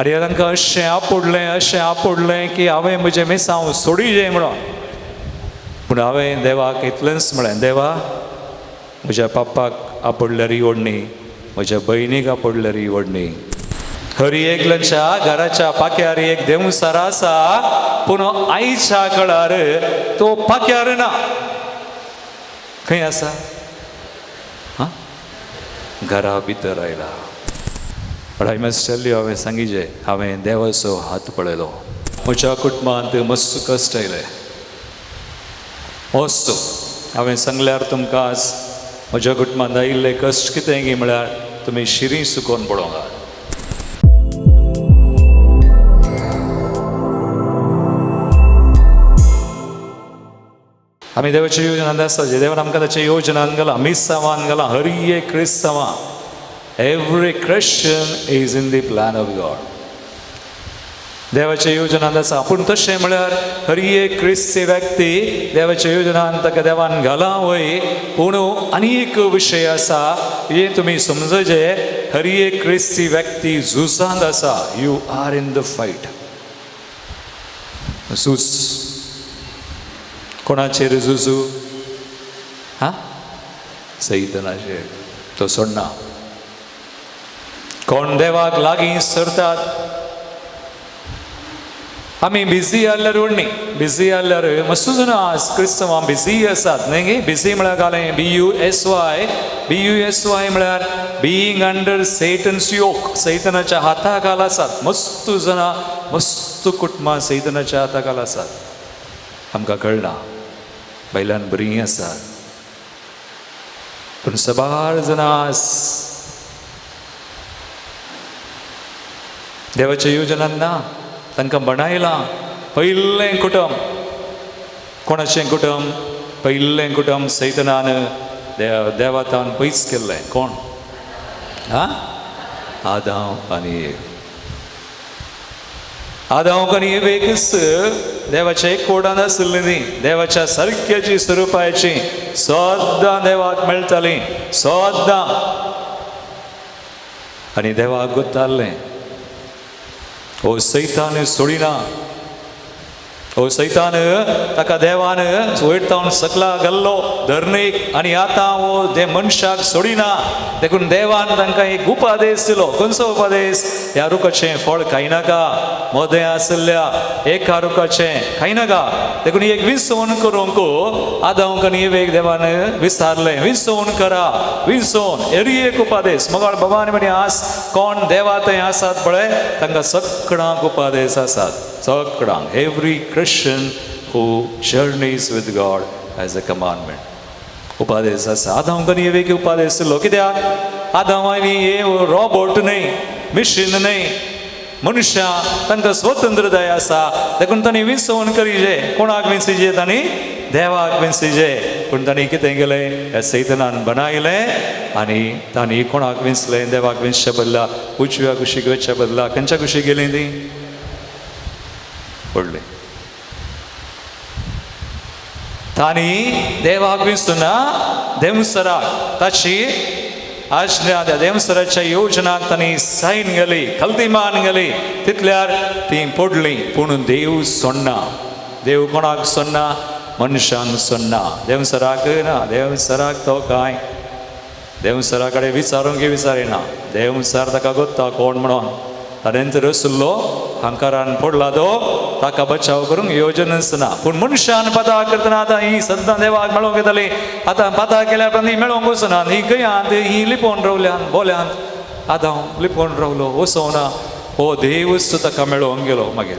आनी तांकां अशें आपोडलें अशें आपोडलें की हांवें म्हजें मिसांव सोडिजें म्हणून. पूण हांवें देवाक इतलेंच म्हळें, देवा म्हज्या पापाक आपोडल्यार वडणी, म्हज्या भयणीक आपोडल्यार वडणी. हरी एकल्याच्या घराच्या पाक्यार एक देवसार आसा, पूण आयच्या कळार तो पाक्यार ना. खंय आसा? हां, घरा भितर आयला. But I must tell you, हांवें सांगिजे, हांवें देवाचो हात पळयलो. म्हज्या कुटुंबांत मस्त कश्ट आयले, मस्त. हांवें सांगल्यार तुमकां आज म्हज्या कुटुंबांत आयिल्ले कश्ट कितें गी म्हळ्यार तुमी शिरी सुकोवन पळोवंक. आमी देवाच्या योजनांत आसा, जे देवान आमकां ताच्या योजनान घालां, मिसांवान घालां. हर एक क्रिस्तांवां, every Christian is in the plan of God. देवाच्या योजनांत आसा. पूण तशें म्हळ्यार हर एक क्रिस्ती व्यक्ती देवाच्या योजनान ताका देवान घालां वय. पूण आनी एक विशय आसा, हें तुमी समजचे, हर एक क्रिस्ती व्यक्ती झुजांत आसा. You are in the fight. झूज कोणाचेर झुजू? हां, सैतानाचेर. तो सोडना. कोण देवाक लागीं सरतात? आमी बिजी आहल्यार न्ही, बिजी आहल्यार मस्त जाणां आज क्रिस्तांवां बिजी आसात न्ही गे. बिजी म्हळ्यार घालें BUSY. BUSY म्हळ्यार बिईंग अंडर सेटन्स योक. सैतनाच्या हाता खाल आसात मस्त जाणां, मस्त कुटुंबां सैतनाच्या हाता खाल आसात. आमकां कळना, बायलान बरीं आसात, पूण सबार जाणां आज देवाच्या योजनान ना. तांकां बनायलां. पयलें कुटुंब कोणाचें कुटुंब? पयलें कुटुंब सैतनान देवातान पयस केल्लें. कोण? आं, आदांव आनी एव. आदांव आनी एवेकच देवाच्या एक कोडान आशिल्लीं न्ही, देवाच्या सारक्याची स्वरुपाची सद्दां देवाक मेळटालीं सद्दां. आनी देवाक गोत्तारलें, ओ सैतान सोडिना, ओ सैतान ताका देवान वयर तावन सकला घाल्लो धरणीक, आनी आतां हो ते मनशाक सोडिना. देखून देवान तांकां एक उपादेश दिलो. खंयचो उपादेश? ह्या रुखाचें फळ खायनाका, मदें आशिल्ल्या एका रुखाचें खायनाका. देखून एक विसवण करूंक आदांक आनी एवेक देवान विचारलें, विसवण करा, विसवण. एरी एक उपादेश. मगाळ बाबा आनी म्हणी आज कोण देवा थंय आसात पळय, तांकां सगळ्यांक उपादेश आसात, सगळ्यांक. Every Christian who journeys with God has a commandment. उपादेश आसा. आदांक आनी एवेक उपादेश दिलो. कित्याक? आदांव आनी एव रोबोट न्हय, मिशीन न्हय, मनशां, तांकां स्वतंत्रताय आसा. देखून तांणी विसवण करिजे. कोणाक विसीजे? तांणी देवाक विसीजे. पूण तांणी कितें केलें? ह्या सैतनान बनायलें आनी तांणी कोणाक विंचलें? देवाक विंचच्या बदला, उजव्या कुशीक वचच्या बदला खंयच्या कुशीक गेलीं ती? पडली. तांणी देवाक विसुना देवसराक ताची आज्ञा, त्या देवसराच्या योजनाक तांणी सायन घाली, खलतीमान घाली. तितल्यार ती पडली. पूण देव सोडना. देव कोणाक सोडना? मनशांक सोडना. देवसराक ना. देवसराक तो कांय देवसरा कडेन विचारूंक विचारिना. देवसर ताका गोत्ता कोण म्हणून. ताणें रसलो हांकारान पडला तो ताका बचाव करूंक योजनच ना. पूण मनशान पता करतना आतां ही सद्दां देवाक मेळोवंक येताली. आतां पता केल्या उपरांत ही मेळोवंक वचना. ही खंय ही लिपोवन रावल्यान बोल्यांत. आतां लिपोवन रावलो, वचोना. हो देवच ताका मेळोवंक गेलो. मागीर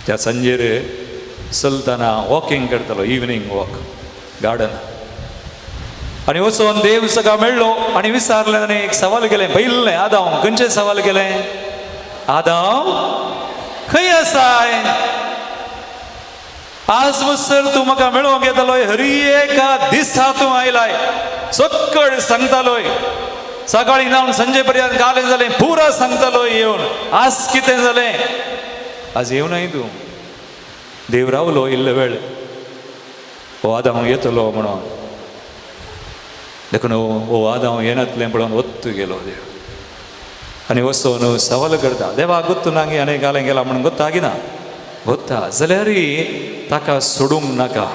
त्या सांजेर चलतना वॉकिंग करतालो, इवनींग वॉक गार्डन. आनी वचोन देव सगळो मेळ्ळो आनी विचारलें ताणें एक सवाल केलें. पयलें आदांव खंयचें सवाल केलें? आदांव खंय आसाय? आज मसर तूं म्हाका मेळोवंक येतालोय, हरी एका दिसा तूं आयलाय, सकळ सांगतालोय, सकाळी जावन संजे पर्यंत कालें जालें पुरा सांगतालोय येवन. आज कितें जालें? आज येवनाय तूं. देव रावलो इल्लो वेळ, हो आदांव येतलो म्हणून. देखून हो आदांव येनातलें पळोवन वत्तू गेलो देव. आनी वचून सवाल करता देवा गोत्तू नागी आनी घालें गेला म्हणून गोत्ता गिना गोत्ता जाल्यार ताका सोडूंक नाका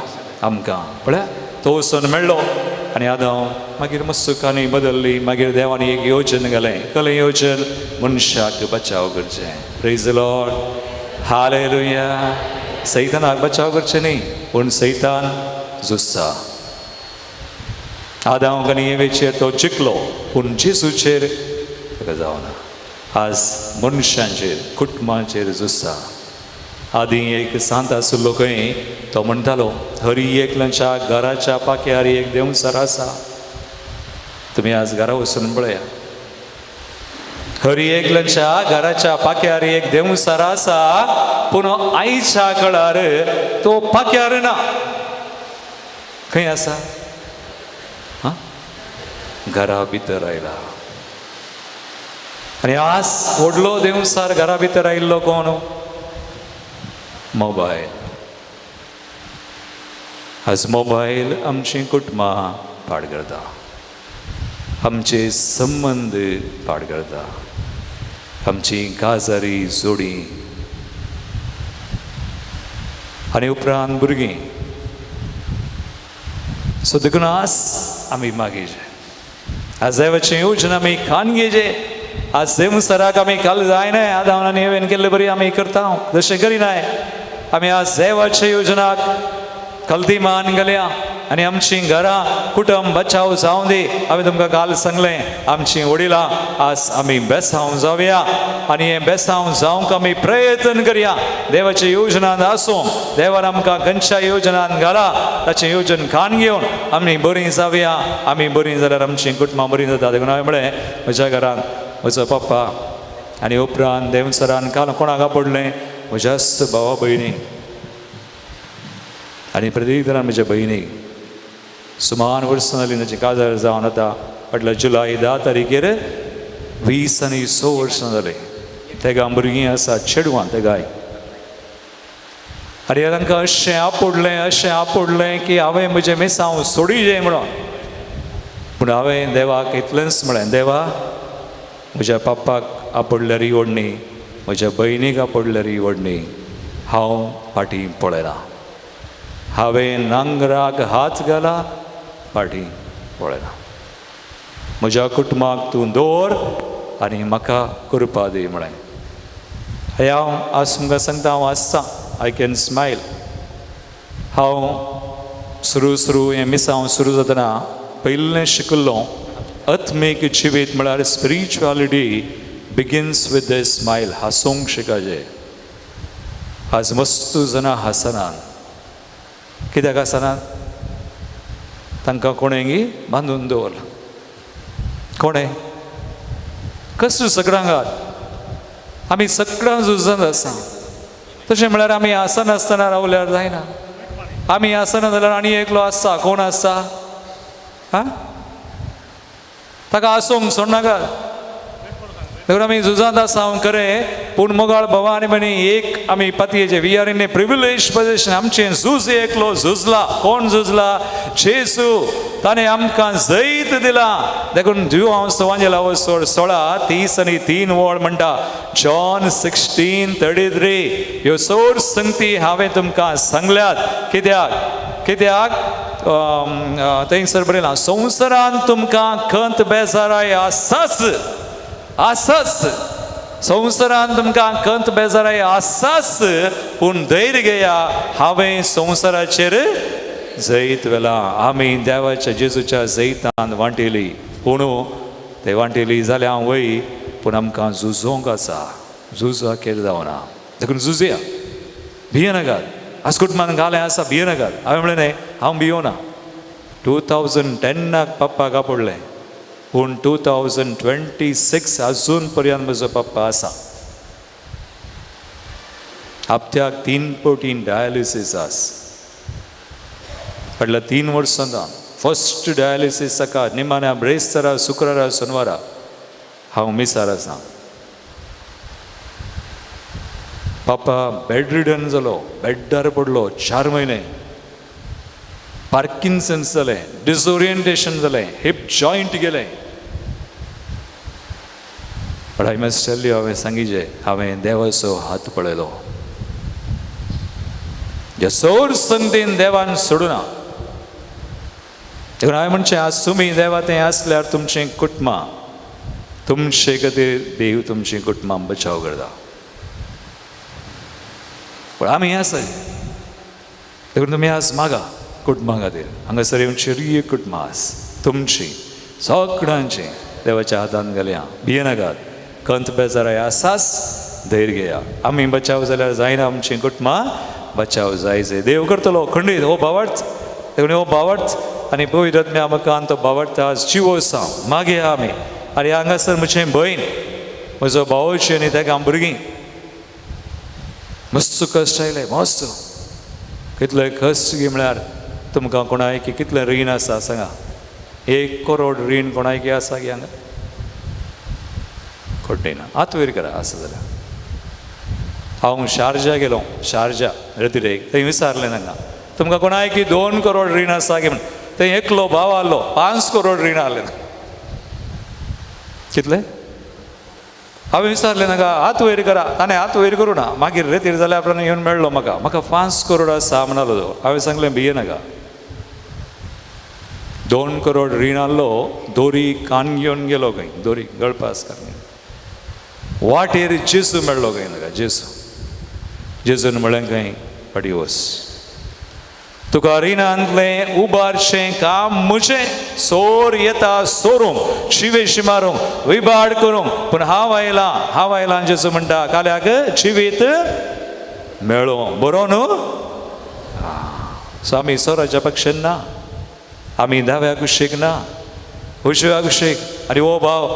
आमकां. पळया तो वचून मेळ्ळो आनी आदां मागीर मस्त काणी बदलली. मागीर देवान एक योजन घालें. कसलें योजन? मनशाक बचाव करचें. Praise the Lord, hallelujah. सैतानाक बचाव करचें न्ही, पूण सैतान झुजता. आदांव आनी एवेचेर तो जिखलो, पूण जेजूचेर ताका जावना. आज मनशांचेर कुटुंबाचेर झुजता. आदीं एक सांत आशिल्लो खंय, तो म्हणटालो हरी एकल्याच्या घराच्या पाक्यार एक देंवचार आसा. तुमी आज घरा वचून पळया, हरी एकल्याच्या घराच्या पाक्यार एक देंवचार आसा, पूण आयच्या कळार तो पाक्यार ना. खंय आसा? हां, घरा भितर आयला. आनी आज व्हडलो देंवचार घरा भितर आयिल्लो कोण? मोबायल. आज मोबायल आमची कुटुंबां पाड करता, आमचे संबंद पाड करता, आमची काजारी जोडी आनी उपरांत भुरगीं. सो देखून आज आमी मागीचे आज देवाची योजना आमी खान घेचे. आज देवसराक आमी काल जायनाय, आदावन आनी हेवेन केल्ले बरी आमी करता जशें करिनाय. आमी आज देवाच्या योजनाक कलती मान घालया आनी आमची घरां कुटुंब बचाव जावं दी. हांवें तुमकां काल सांगलें आमची वडिलां आज आमी बेसांव जावया आनी हें बेसांव जावंक आमी प्रयत्न करया. देवाच्या योजनान आसूं, देवान आमकां खंयच्या योजनान घाला ताचें योजन खान घेवन आमी बरीं जावया. आमी बरीं जाल्यार आमचीं कुटुंबां बरीं जाता. देखून हांवें म्हळें म्हज्या घरांत म्हजो पप्पा आनी उपरांत देवसरान काल कोणाक आपडलें? म्हज्याच भावा भयणीक आनी प्रतिकरान म्हज्या भयणीक. सुमार वर्सां जालीं ताची काजार जावन आतां फाटल्या जुलय 10 तारखेर 26 वर्सां जालीं. तेगा भुरगीं आसा चेडवां तेगाय. आनी तांकां अशें आपोडलें अशें आपोडलें की हांवें म्हजें मिसांव सोडिजें म्हणून. पूण हांवें देवाक इतलेंच म्हळें, देवा म्हज्या पप्पाक आपडल्यार वडणी, म्हज्या भयणीक आपडल्यार वडणी, हांव फाटीं पळयना. हांवें नांगराक हात घाला, फाटीं पळयना. म्हज्या कुटुंबाक तूं दवर आनी म्हाका कृपा दी म्हळें. हें हांव आज तुमकां सांगता, हांव आसतां, I can smile. हांव सुरू सुरू हें मिसांव सुरू जातना पयलें शिकिल्लो आत्मीक जिवीत म्हळ्यार spirituality begins with a smile. हांसूंक शिकाजे. आज मस्त जाणां हांसनात. कित्याक आसनात? तांकां कोणेंगी बांदून दवरला. कोणें? कसो सगळ्यांक आमी सगळ्यां झुजत आसा. तशें म्हळ्यार आमी आसनासतना रावल्यार जायना. आमी आसना जाल्यार आनी एकलो आसता. कोण आसता? आं, ताका आसूंक सोडनाका. देखून आमी झुजांत आसा हांव खरें, पूण मोगाळ भावा आनी भयणी एक आमी पातयेचे we are in a privilege position. आमचें झूज एकलो झुजला. कोण झुजला? जेजू. ताणें आमकां जैत दिला. देखून जुवांव सवांजेला 16:33 वळ म्हणटा, जॉन 16:33 ह्यो चड संगती हांवें तुमकां सांगल्यात. कित्याक? कित्याक थंयसर बरयलां, संवसारांत तुमकां खंत बेजाराय आसाच, आसाच. संवसारांत तुमकां खंत बेजाराय आसाच, पूण धैर्य घेया, हांवें संवसाराचेर जैत व्हेलां. आमी देवाच्या जेजूच्या जैतान वांटेली. पूण ते वांटेली जाल्यार हांव वय, पूण आमकां झुजोंक आसा. झुजा केलें जावना. देखून झुजया, भियेनाकात. आज कुटुंबान घालें आसा, भियेनाकात. हांवें म्हणलें न्हय, हांव भियोना. 2010 पप्पाक आपडलें, पूण 2026 अजून पर्यंत म्हजो पप्पा आसा. हप्त्याक 3 पटीन डायलिसीस आस. फाटल्या 3 वर्सां फर्स्ट डायलिसीस ताका निमाण्या ब्रेस्तारा शुक्रारा शेनवारा हांव मिसार आसा. पापा बेड रिडन जालो, बेड्डार पडलो 4 म्हयने. पार्किन्सन्स जालें, डिसओरिएंटेशन जालें, हिप जॉयंट गेलें. But I must tell you, हांवें सांगिजे, हांवें देवाचो हात पळयलो. ज्या सोर संगतीन देवान सोडूना. देखून हांवें म्हणचें, आज तुमी देवा तें आसल्यार तुमचें कुटुंबां तुमचे खातीर देव तुमचीं कुटुंबां बचाव करता. पूण आमी आसा, देखून तुमी आज मागा कुटुंबां खातीर. हांगासर येवन चिरीय कुटुंबां आस तुमची सगळ्यांची देवाच्या हातान घालया. भियेनाकात, कंत बेजाराय आसाच, धैर्य घेया. आमी बचाव जाल्यार जायना, आमचीं कुटुंबां बचाव जाय जाय देव करतलो खंडीत. हो भावार्थ, देखून हो भावार्थ आनी पवित्र आत्म्या आमकां तो भावार्थ आज जिवो आसा. मागया आमी. आनी हांगासर म्हजें भयण, म्हजो भावोजी आनी तेका भुरगीं मस्त कश्ट आयले, मस्त कितले कश्ट गी म्हळ्यार तुमकां कोणायकी कितलें रीण आसा सांगा. 1 करोड रीण कोणायकी आसा की हांगा? खोटें ना, हात वयर करा आसा जाल्यार. हांव शारजा गेलो, शारजा रतिरेक, थंय विचारलें तांकां, तुमकां कोणायकी 2 करोड रीण आसा की म्हण. थंय एकलो भाव आहलो, 5 करोड रीण आहलें. कितले? हांवें विचारलें तांकां, हात वयर करा. ताणें हात वयर करूं ना. मागीर रेतीर जाल्यार आपल्यान येवन मेळ्ळो म्हाका, म्हाका 5 करोड आसा म्हणालो तो. हांवें सांगलें भिये नाका. 2 करोड रीण आहलो, दोरी कान घेवन गेलो खंय, दोरी गळपास कान घेवन वाटेर जेजू मेळ्ळो खंय ताका. जेजू, जेजून म्हळें खंय, फाटीं वच, तुका रिणांतलें उबारचें काम म्हजें. सोर येता सोरूंक, शिवेशी मारूंक, विबाड करूंक, पूण हांव आयलां, हांव आयलां. जेजू म्हणटा काल्याक जिवीत मेळों, बरो न्हू? सो आमी सोराच्या पक्षान ना, आमी दाव्या कुशीक ना, उजव्या कुशीक. आनी हो भाव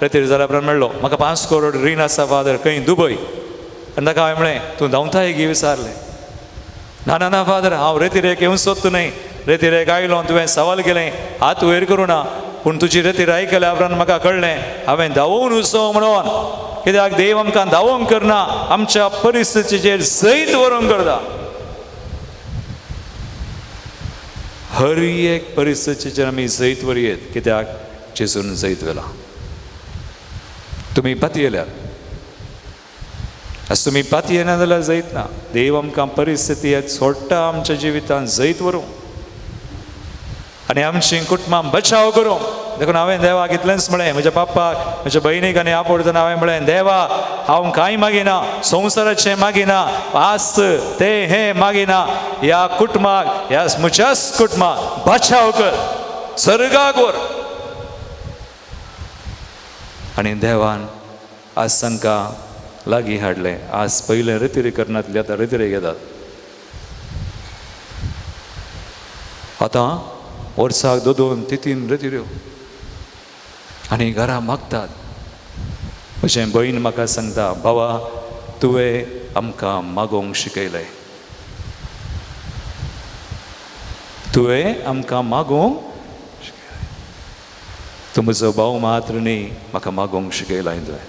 रेतीर जाल्या उपरांत मेळ्ळो, म्हाका 5 करोड रीण आसा फादर, खंय दुबय. आनी ताका हांवें म्हळें, तूं धांवताय गी विचारलें. ना ना ना फादर, हांव रेतिरेक येवंक सोदता न्हय. रेतिरेक आयलो, तुवें सवाल केलें, हात वयर करूं ना, पूण तुजी रेतीर आयकल्या उपरांत म्हाका कळ्ळें हांवें धांवून वचो म्हणून. कित्याक देव आमकां धांवोंक करना, आमच्या परिस्थितीचेर जैत व्हरूंक करता. हर एक परिस्थितीचेर आमी जैत व्हरयेत, कित्याक जेजून जैत व्हेलां. तुमी पातयेल्यार, आज तुमी पातयेना जाल्यार जैत ना. देव आमकां परिस्थिती सोडटा आमच्या जिवितांत जैत व्हरूं आनी आमची कुटुंबां बचाव करूं. देखून हांवें देवाक इतलेंच म्हळें, म्हज्या पापाक, म्हज्या भयणीक आनी आपोडतना हांवें म्हळें, देवा हांव कांय मागिना, संवसाराचें मागिना, आस्त ते हें मागिना, ह्या कुटुंबाक, ह्या म्हज्याच कुटुंबाक बचाव कर, सर्गाक व्हर. आनी देवान आज तांकां लागीं हाडलें. आज पयलें रेतिरे करनातले, आतां रेतिरे घेतात. आतां वर्साक 2 2 3 3 रेतिऱ्यो आनी घरा मागतात. म्हजें भयण म्हाका सांगता, बाबा तुवें आमकां मागोवंक शिकयलें, तुवें आमकां मागोवंक शिकयलें. तूं म्हजो भाव मात्र न्ही, म्हाका मागोवंक शिकयलां तुवें.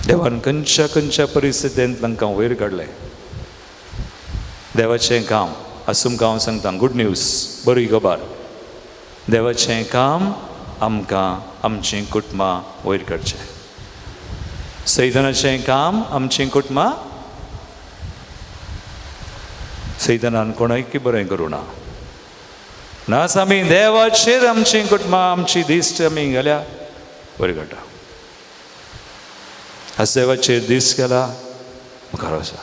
देवान खंयच्या खंयच्या परिस्थितींत तांकां वयर काडलें. देवाचें काम आज तुमकां हांव सांगता, गुड न्यूज, बरी खबर. देवाचें काम आमकां आमचीं कुटुंबां वयर काडचें. सैतानाचें काम आमचीं कुटुंबां, सैतानान कोणाकय बरें करूं ना. नास आमी देवाचेर आमचीं कुटुंबां, आमची दिश्ट आमी घाल्या वयर काडटा. आज देवाचेर दीस गेला मुखार आसा.